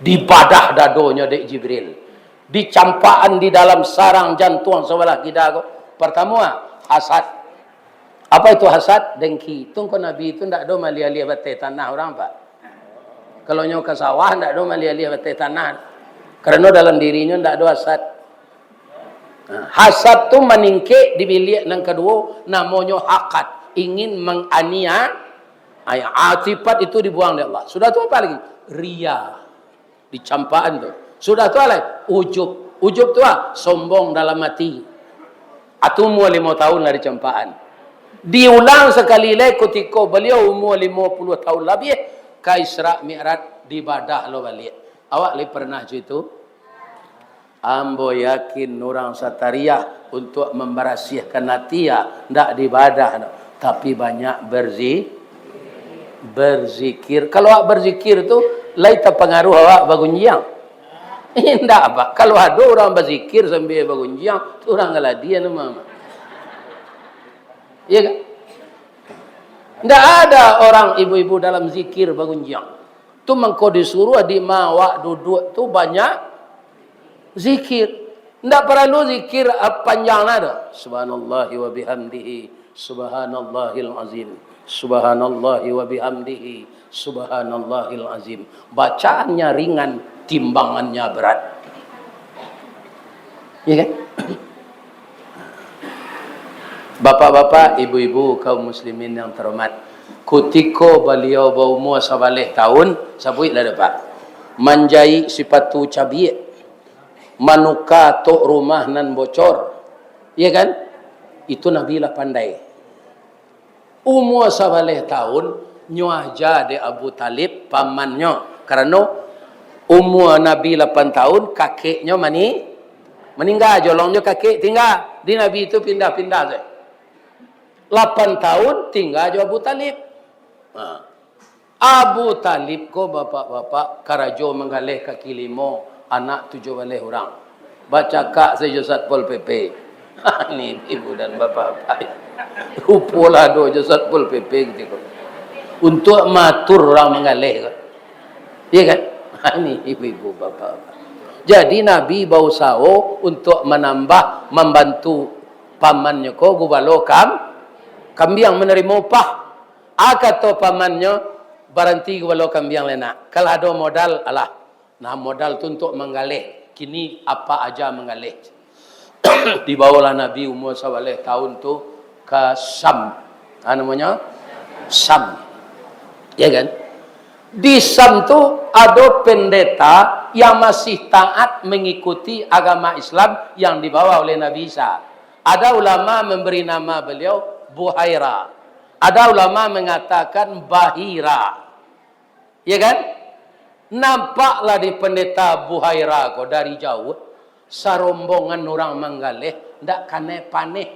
dibadah dadonyo dek Jibril. Dicampakan di dalam sarang jantuang sabalah kida ko. Partamo, ah, hasad. Apa itu hasad? Dengki. Tungko Nabi tu ndak ado maliah-liah bateh tanah urang, Pak. Kalau nyo ka sawah, ndak ado maliah-liah bateh tanah. Karano dalam dirinyo ndak ado hasad. Nah, hasad tu maningkek di biliak nan kaduo, namonyo hakad, ingin mangania-, ai, ah, sifat itu dibuang dek Allah. Sudah tu apa lagi? Riya. Dicampakan tu. Sudah tu alai, ujub. Ujub tu ah, sombong dalam ati. Atu umua limo tahun lah dicampakan. Diulang sakali lai kutiko baliau umua limo puluah tahun labiah, ka Isra Mi'raj, dibadah lo baliak. Awak lai pernah co itu? Ambo yakin urang satariah untuak mambarasiahkan ati, ah, ndak dibadah doh, tapi banyak berzi-, berzikir. Kalau awak berzikir tu, lai tapangaruh awak bagunjiang? Indak, Pak. Kalau ado urang bazikir sambia bagunjiang, tu urang galadian mah. Iya kan? Ndak ada orang ibu-ibu dalam zikir bagunjiang. Tu mangko disuruah di ma awak duduak tu banyak zikir. Ndak paralu zikir, ah, panjang lah doh. Subhanallahi wa bihamdihi, subhanallahil azim. Subhanallahi wa bihamdihi, subhanallahil azim. Bacaannya ringan, timbangannya berat. Iya kan? Bapak-bapak, ibu-ibu, kaum muslimin yang terhormat, kutiko baliau baumua sabaleh tahun, sabuiklah dah, Pak, manjaik sipatu cabiak, manuka tok rumah nan bocor, iya kan? Itu Nabi lah pandai. Umua sabaleh tahun, nyo aja dek Abu Talib, pamannyo. Karano umua Nabi lapan tahun, kakeknyo mani-, maningga, jolongnyo kakek tingga. Di Nabi tu pindah-pindah sajo. Lapan tahun tingga jo Abu Talib. Ha. Abu Talib ko, bapak-bapak, karajo manggaleh kaki limo, anak tujuah baleh urang. Bacakak sajo Satpol P P. Ni ibu dan bapak-bapak. Rupolah ado jo Satpol P P kutiko. Untuak maatur urang manggaleh ko. Iya kan? Ni ibu-ibu, bapak-bapak. Jadi Nabi bausaho untuak manambah, mambantu pamannyo ko gubalo kam-, kambiang manarimo upah. A kato pamannyo, baranti gubalo kambiang lai nak. Kalau ado modal, alah. Nah, modal tu untuak manggaleh. Kini apak aja manggaleh. Dibawolah Nabi umua sabaleh tahun tu ka Syam. Ah, namonyo? Syam. Ya kan? Di Syam tu ado pendeta yang masih taat mengikuti agama Islam yang dibawa oleh Nabi Isa. Ada ulama memberi nama beliau Buhaira. Ada ulama mengatakan Bahira. Ya kan? Nampaklah di pendeta Buhaira ko dari jauah, sarombongan urang manggaleh, ndak kanai paneh.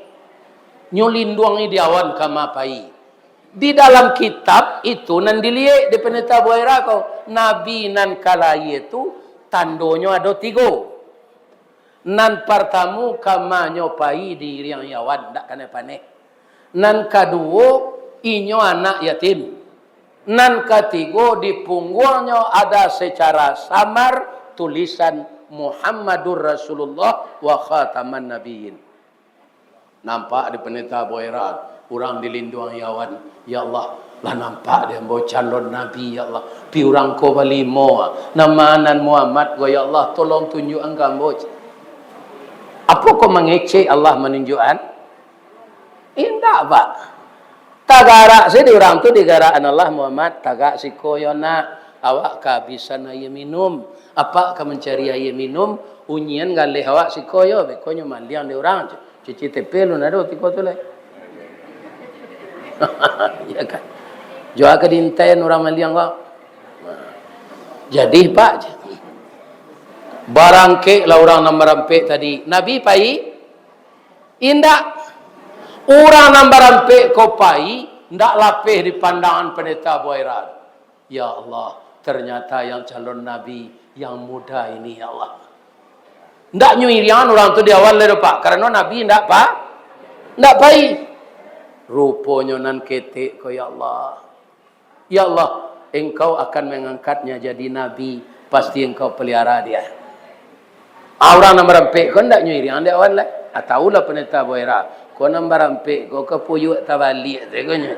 Nyo linduangi di awan kama pai. Di dalam kitab itu nan diliek di Pandeta Buaira ko, Nabi nan ka lahia tu tandonyo ado tigo. Nan partamu, kamanyo pai diiriangi awan, ndak kanai paneh. Nan kaduo, inyo anak yatim. Nan katigo, di pungguangnyo ada secara samar tulisan Muhammadur Rasulullah wa khataman nabiyyin. Nampak di Pandeta Buaira, urang dilinduangi awan. Ya Allah, lah nampak di ambo calon nabi, ya Allah. Pi urang ko balimo, nama nan Muhammad ko, ya Allah, tolong tunjuakan ka ambo. Apo ko mangecek Allah manunjuakan? Indak, Pak. Tagarak se di urang tu, digarakan Allah, Muhammad, tagak siko yo nak, awak kaabisan aia minum. Apak ka mancari aia minum, unyian galeh awak siko yo, beko nyo maliang di urang. Cuci tepe alun ado tiko tu lai. Ya kan? Jua ka diintai urang maliang ko. Jadi, Pak, barangkeklah urang nan barampek tadi. Nabi pai? Indak. Urang nan barampek ko pai, ndak lapeh di pandangan Pandeta Buaira. Ya Allah, ternyata yang calon nabi yang muda ini, ya Allah. Ndak nyo iriangan urang tu di awal lai doh, Pak, karano Nabi ndak pa-, ndak pai. Ruponyo nan ketek ko, ya Allah. Ya Allah, Engkau akan mengangkatnya jadi nabi, pasti Engkau pelihara dia. Ah, urang nan barampek ko ndak nyo iriangan dek awan lai. Ah, tahulah Pandeta Buaira. Ko nan barampek ko kapuyuak tabaliak tu ko nyo.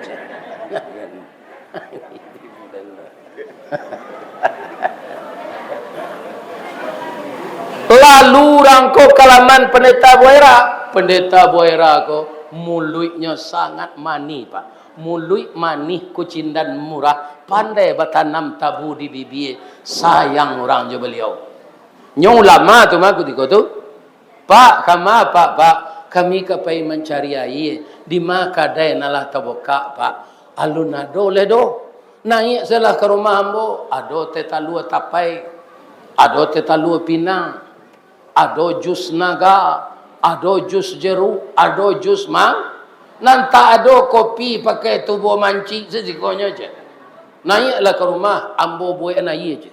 Lalu urang ko ka laman Pandeta Buaira. Pandeta Buaira ko muluiknyo sangat manih, Pak. Muluik manih kucindan murah, pandai batanam tabu di bibia. Sayang urang jo baliau. Nyo ulama tu mah kutiko tu. Pak, kama, Pak, Pak, kami ka pai mancari aia. Di ma kadai nan lah tabukak, Pak? Alun ado lai doh. Naiak sajolah ka rumah ambo, ado teh talua tapai, ado teh talua pinang, ado jus naga, ado jus jeruk, ado jus mang-, nan tak ado kopi pakai tubuah mancik sasikonyo je. Naiaklah ka rumah, ambo buekan aia je.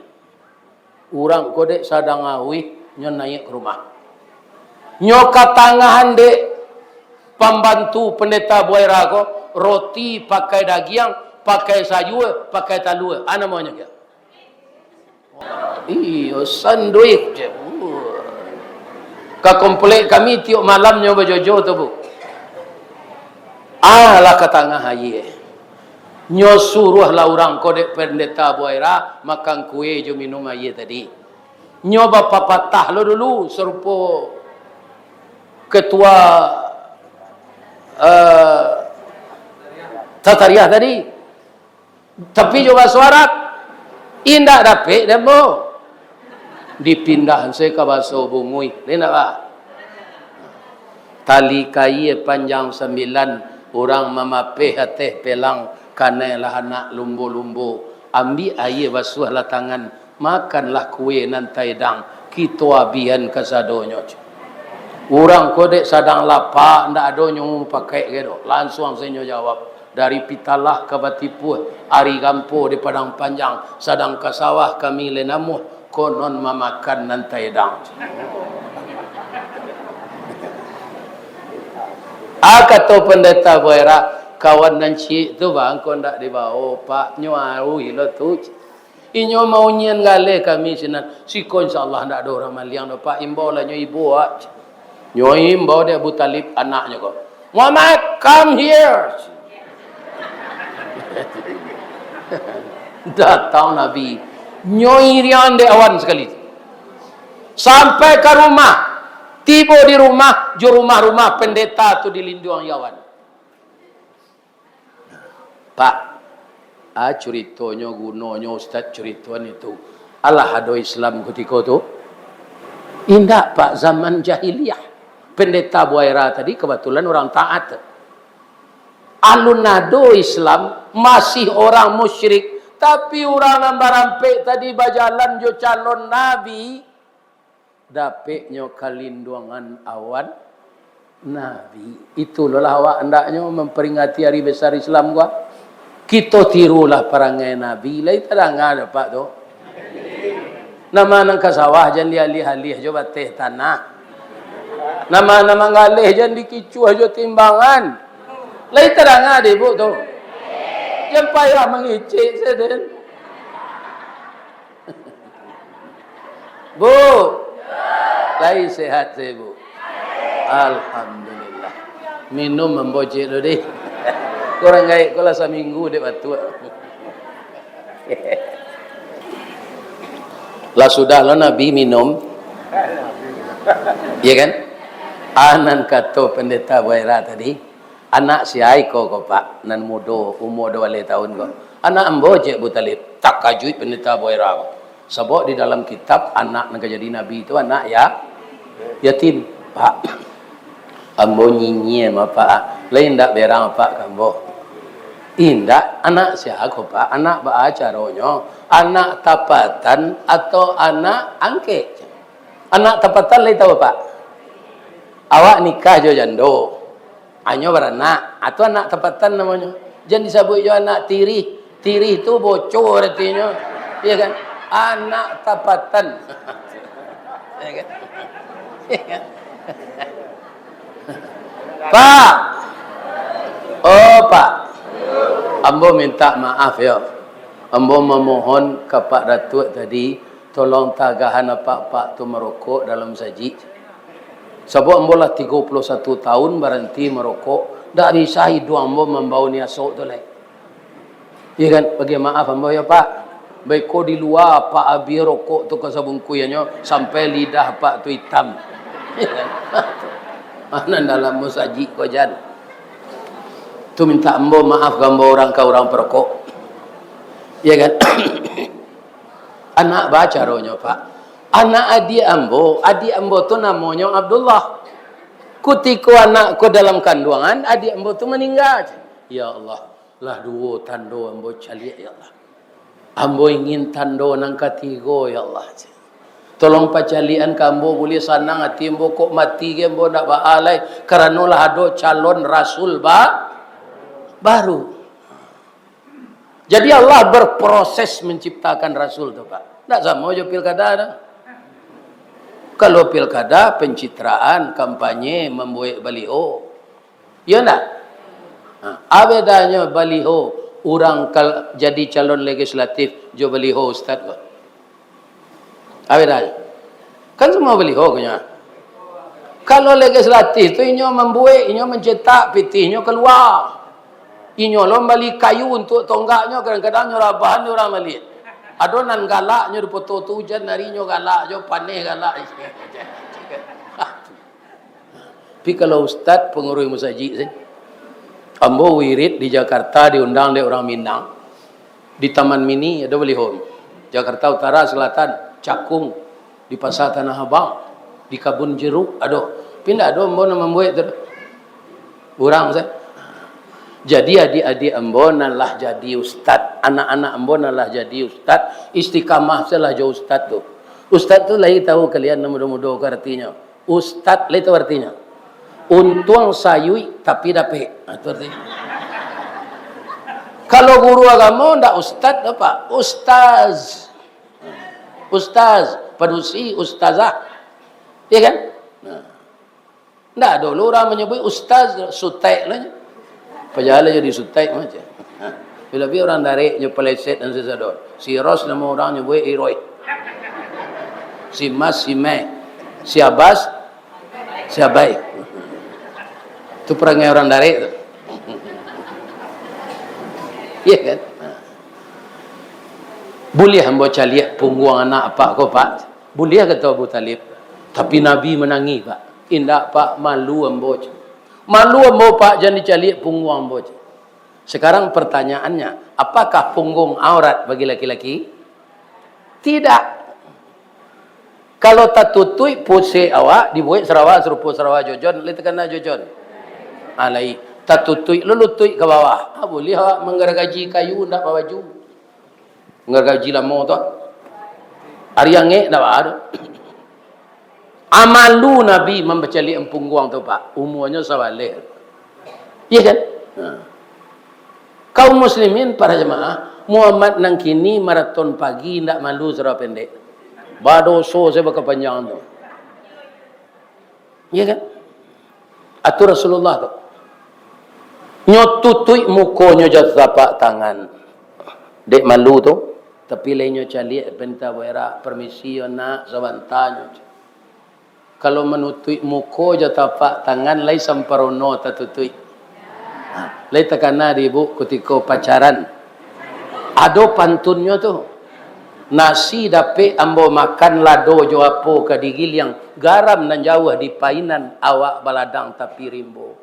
Urang ko dek sadang auih, nyo naiak ka rumah. Nyo katangahan dek pambantu Pandeta Buaira ko, roti pakai dagiang, pakai sayua, pakai talua. Ah, namonyo kio? Iyo, sanduik je. Ka komplek kami tiok malam nyo bajojo tu, Bu. Ah, lah ka tangah aia. Nyo suruahlah urang ko dek Pandeta Buaira makan kue jo minum aia tadi. Nyo bapapatah lo dulu sarupo ketua, eh, Tatariah tadi. Tapi jo baso Arab, indak dapek dek ambo. Dipindah se ka baso Bungui. Lai indak, Pak? Tali kaia panjang sambilan, urang mamapeh ateh pelang, kanailah anak lumbo-lumbo. Ambiak aia, basuahlah tangan, makanlah kue nan taedang, kito abihan kasadonyo. Urang ko dek sadang lapa, ndak ado nyo mupakaik gai doh. Lansuang se nyo jawab. Dari Pitalah ka Batipuah, ari Gampo di Padang Panjang, sadang ka sawah kami lai namuah, konon mamakan nan taedang. Ah, kato Pandeta Buaira, kawan nan ciek tu bang, ko ndak dibawo, Pak, nyo auih lo tu. Inyo maunyian galeh kami sinan. Siko insya Allah ndak ado urang maliang doh, Pak. Imbau lah nyo ibo, ah. Nyo imbau dek Abu Talib anaknyo ko. "Muhammad, come here." Datang Nabi. Nyo iriang dek awan sakali. Sampai ka rumah. Tibo di rumah, jo rumah-rumah pandeta tu dilinduangi awan. Pak, ah, curitonyo, gunonyo Ustaz curitoan itu. Alah ado Islam kutiko tu? Indak, Pak, zaman jahiliah. Pendeta Buaira tadi kebetulan orang taat. Alun ado Islam, masih orang musyrik. Tapi urang nan barampek tadi bajalan jo calon nabi, dapeknyo kalinduangan awan, Nabi. Itulah awak andaknyo mamperingati ari besar Islam ko. Kito tirulah parangai Nabi. Lai tadanga dek Apak tu. Nama nan ka sawah jan dialih-alih jo bateh tanah. Nama nan manggaleh jan dikicuah jo timbangan. Lai tadanga dek Ibuk tu. Jan payah mangecek sajo den. Bu, lai sehat se, Bu? Alhamdulillah. Minum ambo ciek dulu deh. Kurang gaek ko lah saminggu dek batuak. Lah sudah lo Nabi minum. Iya kan? Ah, nan kato Pendeta Buaira tadi, anak sia iko ko, Pak, nan mudo, umua duo baleh taun ko? Anak ambo, cek Abu Talib. Takajuik Pendeta Buaira ko. Sabab di dalam kitab, anak nan ka jadi nabi tu anak ya-, yatim. Pak, ambo nyinyia ma, Pak. Lai indak berang, Pak, ka ambo? Indak, anak sia ko, Pak? Anak baa caronyo? Anak tapatan atau anak angkek? Anak tapatan lai tahu, Pak? Awak nikah jo jando. Anyo baranak, ah, tu anak tapatan namonyo. Jan disabuik jo anak tirih. Tirih tu bocor aratinyo. Iya kan? Anak tapatan. Iya kan? Iya kan? Pak. Oh, Pak. Ambo minta maaf, yo. Ambo mamohon ka Pak Datuak tadi, tolong tagahan apak-apak tu marokok dalam masajik. Sabab ambo lah tigo puluah satu taun baranti marokok, ndak bisa iduang ambo mambao ni asok tu lai. Iya kan? Bagi maaf ambo yo, Pak. Baiko di lua apak abih rokok tu ka sabungkuihnyo, sampai lidah apak tu itam. Iya kan? Nan dalam masajik ko jan. Tu minta ambo maaf ka ambo urang, ka urang parokok. Iya kan? Anak baa caronyo, Pak? Anak adiak ambo, adiak ambo tu namonyo Abdullah. Kutiko anak ko dalam kanduangan, adiak ambo tu maningga. Ya Allah, lah duo tando ambo caliak, ya Allah. Ambo ingin tando nan katigo, ya Allah. Tolong pacaliakan ka ambo, buliah sanang ati ambo, kok mati ge ambo ndak baa lai, karano lah ado calon rasul ba-, baru. Jadi Allah berproses menciptakan rasul tu, Pak. Ndak samo jo pilkada tu. Kalau pilkada, pencitraan, kampanye, mambuek baliho. Iyo ndak? Ha, a bedanyo baliho urang kal-, jadi calon legislatif jo baliho ustad ko? A bedanyo? Kan samo baliho ko nyo. Kalau legislatif tu inyo mambuek, inyo mancetak, pitihnyo kalua. Inyo lo mambali kayu untuak tonggaknyo, kadang-kadang nyo rabahan dek urang baliak. Ado nan galaknyo di poto tu, ujan hari nyo galak jo, paneh galak. Tapi kalau ustad panguruih masajik se, ambo wirid di Jakarta diundang dek urang Minang, di Taman Mini ado baliho. Jakarta Utara, Selatan, Cakung, di Pasar Tanah Abang, di Kabun Jeruk ado. Tapi ndak ado ambo nan mambuek tu. Urang se. Jadi adiak-adiak ambo nan lah jadi ustad, anak-anak ambo nan lah jadi ustad, istiqamah se lah jo ustad tu. Ustad tu lai tahu kalian nan mudo-mudo ko aratinyo? Ustad, lai tahu artinyo? Untuang sayuik tapi dapek. Ha, tu artinyo. Kalau guru agamo, ndak ustad, apo? Ustaz. Ustaz, padusi, ustazah. Iya kan? Nah. Ndak ado lo urang manyabuik ustaz, sutek lah. Pajalan jadi sutek macam. Bila-bila urang darek nyo peleset dan sasado. Si Ros namo urang nyabuik Iroi. Si Mas, si Meh. Si Abas, si Abai. Tu parangai urang darek tu. Iya kan? Buliah ambo caliak pungguang anak apak ko, Pak? Buliah, kato Abu Talib. Tapi Nabi manangih, Pak. Indak, Pak, malu ambo, cek. Malu ambo, Pak, jan dicaliak pungguang ambo, cek. Sekarang pertanyaannya, apakah punggung aurat bagi laki-laki? Tidak. Kalau tatutuik pusek awak, dibuek sarawa sarupo sarawa Jojon, lai takana Jojon? Ah, lai. Tatutuik lo lutuik ka bawah. Ah, buliah awak manggaragaji kayu, ndak babaju. Manggaragaji lamo tu. Ari angek ndak baa tu. Amalu Nabi mambacaliak pungguang tu, Pak. Umuanyo sabaleh. Iya kan? Nah. Kaum muslimin, para jamaah, Muhammad nan kini maraton pagi, indak malu sarawa pendek. Badoso sajo bakapanjangan tu. Iya kan? Atu Rasulullah tu. Nyo tutuik mukonyo jo tapak tangan. Dek malu tu, tapi lai nyo caliak, pinta baerak, "Permisi yo nak, sabanta nyo." Kalau manutuik muko jo tapak tangan, lai samparono tatutuik. Ha, lai takana di ibu kutiko pacaran. Ado pantunnyo tu. Nasi dapek ambo makan, lado jo apo ka digiliang, garam nan jauah dipainan, awak baladang tapi rimbo.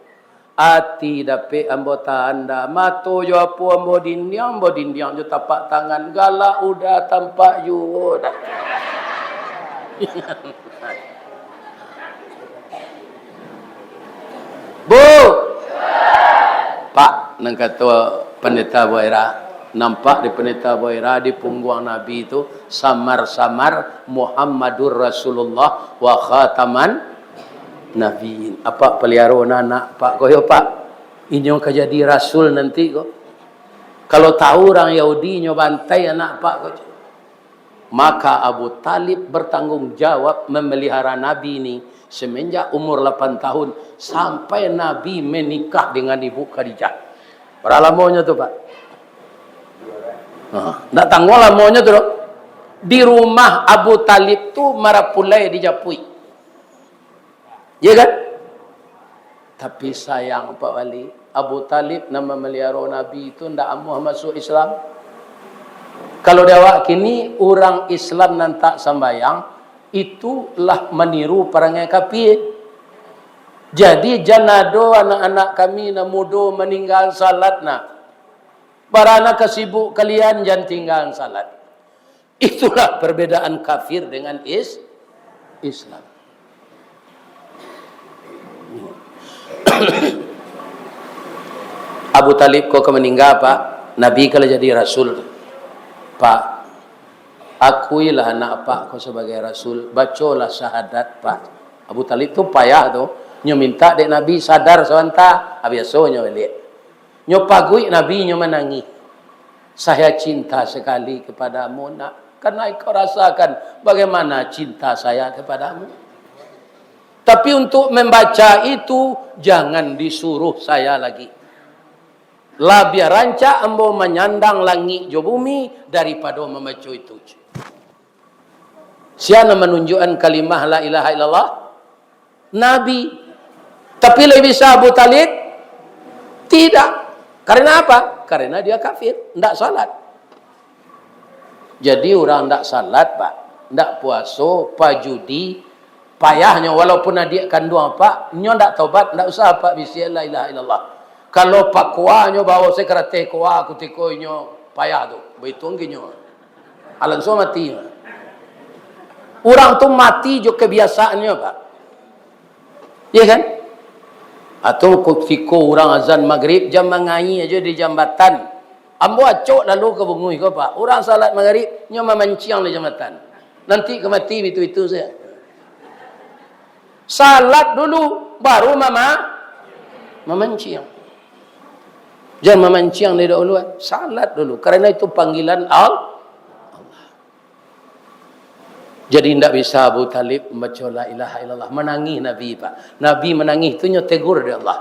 Ati dapek ambo tanda, mato jo apo ambo dindiang, ambo dindiang jo tapak tangan, galak udah tampak juo dah. Bu! Pak, nan kato Pandeta Buaira, nampak di Pandeta Buaira di pungguang Nabi tu samar-samar Muhammadur Rasulullah wa khataman Nabiin. Apak paliaro anak Pak ko yo, Pak. Inyo ka jadi rasul nanti ko. Kalau tahu urang Yahudi, inyo bantai anak Pak ko. Maka Abu Talib bertanggung jawab memelihara Nabi ni semenjak umur lapan tahun sampai Nabi menikah dengan Ibu Khadijah. Bara lamonyo tu, Pak? Ha, ndak tangguang lamonyo tu doh. Di rumah Abu Talib tu marapulai dijapuik. Iya kan? Tapi sayang, Pak Wali, Abu Talib nan mamaliharo Nabi tu ndak amuah masuak Islam. Kalau di awak kini, urang Islam nan tak sambayang, itu lah maniru parangai kapie. Jadi, jan ado anak-anak kami nan mudo maninggaan salat nah. Bara nan ka sibuk kalian, jan tinggaan salat. Itulah perbedaan kafir dengan is-, Islam. Abu Talib ko ka maningga, Pak. Nabi ka lah jadi rasul. Pak, akuilah anak Apak ko sabagai rasul. Bacolah syahadat, Pak. Abu Talib tu payah tu. Nyo minta dek Nabi sadar sabanta. Ah, biasonyo baliak. Nyo paguik Nabi, nyo manangih. "Saya cinta sekali kepadamu, Nak. Karena engkau rasakan bagaimana cinta saya kepadamu. Tapi untuk membaca itu, jangan disuruh saya lagi. Labiah rancak ambo manyandang langik jo bumi daripado mambaco itu." Sia nan manunjuakkan kalimah la ilaha illallah? Nabi. Tapi lai bisa Abu Talib? Tidak. Karena apa? Karena dia kafir, ndak salat. Jadi, urang ndak salat, Pak, ndak puaso, pajudi, payahnyo, walaupun adiak kanduang Apak, nyo ndak tobat, ndak usah Apak bisiak la ilaha illallah. Kalau pakuanyo bawo sakarateh kua kutiko inyo payah tu, baitu angkinyo. Alanso mati. Urang tu mati jo kabiasaannyo, Pak. Iya kan? Atau kutiko urang azan magrib, jan mangaia ajo di jambatan. Ambo acok lalu ka Bunguih ko, Pak. Urang salat magrib, nyo mamanciang di jambatan. Nanti ka mati bitu-bitu sajo. Salat dulu, baru mama-, mamanciang. Jan mamanciang dari dahuluan. Salat dulu. Karena itu panggilan Al-, Allah. Jadi, indak bisa Abu Talib mambaco la ilaha illallah. Manangih Nabi, Pak. Nabi manangih tu nyo tegur dek Allah.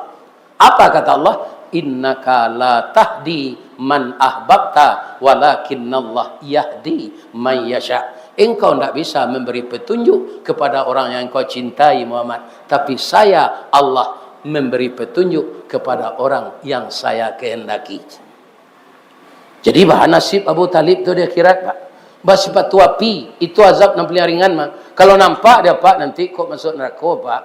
Apa kata Allah? "Innaka la tahdi man ahbabta, walakinnallah yahdi man yasha." Engkau ndak bisa memberi petunjuk kepada orang yang engkau cintai, Muhammad. Tapi saya, Allah, memberi petunjuk kepada orang yang saya kehendaki. Jadi, baa nasib Abu Talib tu di akhirat, Pak. Basipatu api, itu azab nan paling ringan mah. Kalau nampak di Apak nanti kok masuk narako, Pak.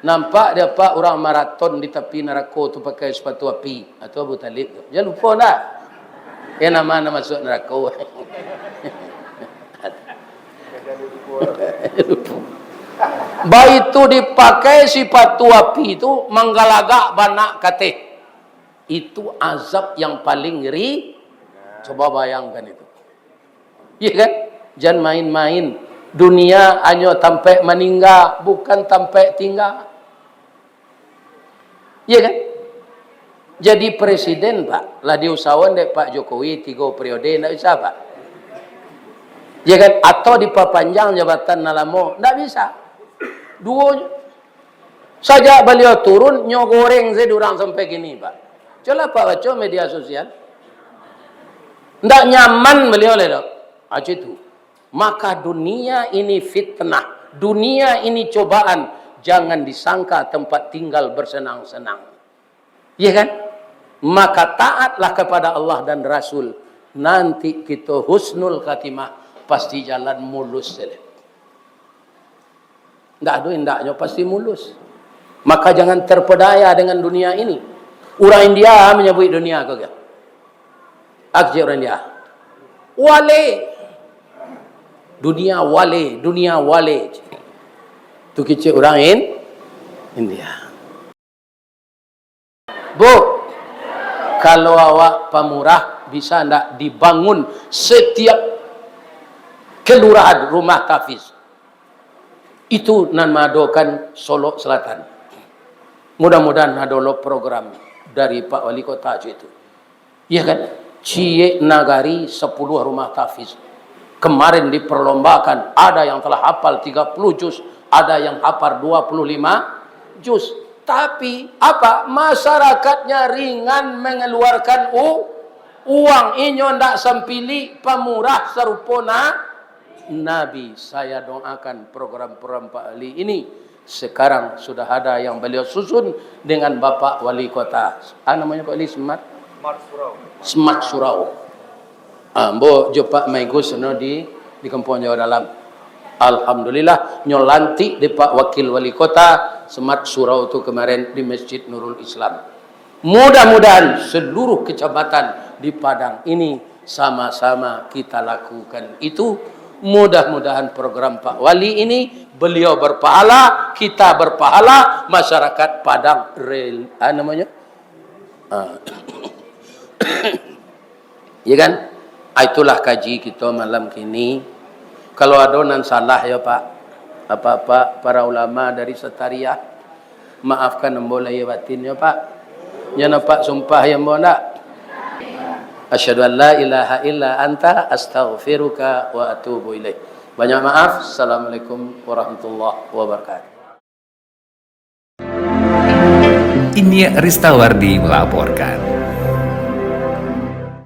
Nampak di Apak urang maraton di tapi narako tu pakai sapatu api. Ah, tu Abu Talib tu. Jan lupo ndak? Yo, nan ma nan masuk narako. Baitu dipakai sipatu api tu manggalagak bana ka ateh. Itu azab yang paling ngeri. Coba bayangkan itu. Iya kan? Jan main-main. Dunia hanyo tampek maningga, bukan tampek tingga. Iya kan? Jadi presiden, Pak, lah diusahoan dek Pak Jokowi tigo periode, ndak bisa, Pak? Iya kan? Atau dipapanjang jabatan nan lamo, ndak bisa. Duo nyo. Sajak baliau turun, nyo goreng sajo urang sampai kini, Pak. Cubolah Pak baco media sosial. Ndak nyaman baliau lai doh. Ah, cak itu. Maka dunia ini fitnah, dunia ini cobaan, jangan disangka tempat tinggal bersenang-senang. Iya kan? Maka taatlah kepada Allah dan Rasul, nanti kito husnul khatimah, pasti jalan mulus sajo. Ndak ado indaknyo, pasti mulus. Maka jangan terpedaya dengan dunia ini. Urang India manyabuik dunia ko, kan? Apo kecek urang India? Wale. Dunia wale, dunia wale. Tu kecek urang In-, India. Bu, kalau awak pamurah, bisa ndak dibangun setiap kelurahan rumah tahfiz? Itu nan maadokan Solok Selatan. Mudah-mudahan ado lo program dari Pak Wali Kota cak itu. Iya kan? Ciek nagari sapuluah rumah tahfiz. Kemarin diperlombakan, ada yang telah hafal tiga puluh juz, ada yang hafal dua puluh lima juz. Tapi apa? Masyarakatnya ringan mengeluarkan u-, uang. Inyo ndak sampilik, pamurah sarupo na-, Nabi. Saya doakan program-program Pak Wali ini sekarang sudah ada yang baliau susun dengan Bapak Wali Kota. Ah, namanya Pak Wali Semat? Semat Surau. Semat Surau. Ah, ambo jo Pak Maigus no di, di Kampung Jawa Dalam. Alhamdulillah, nyo lantik dek Pak Wakil Wali Kota Semat Surau tu kemarin di Masjid Nurul Islam. Mudah-mudahan seluruh kecamatan di Padang ini sama-sama kita lakukan itu. Mudah-mudahan program Pak Wali ini, beliau berpahala, kita berpahala, masyarakat Padang rel-, ah, namanya? Ah. Ya kan? Ah, itulah kaji kito malam kini. Kalau ado nan salah, yo, Pak, Bapak-bapak para ulama dari Satariah, maafkan ambo lahia batin, yo, Pak. Jan Apak sumpahi ambo, ndak? Asyhadu an la ilaha illa anta, astaghfiruka wa atubu ilaik. Banyak maaf. Assalamualaikum warahmatullahi wabarakatuh. Inyiak Ristawardi melaporkan.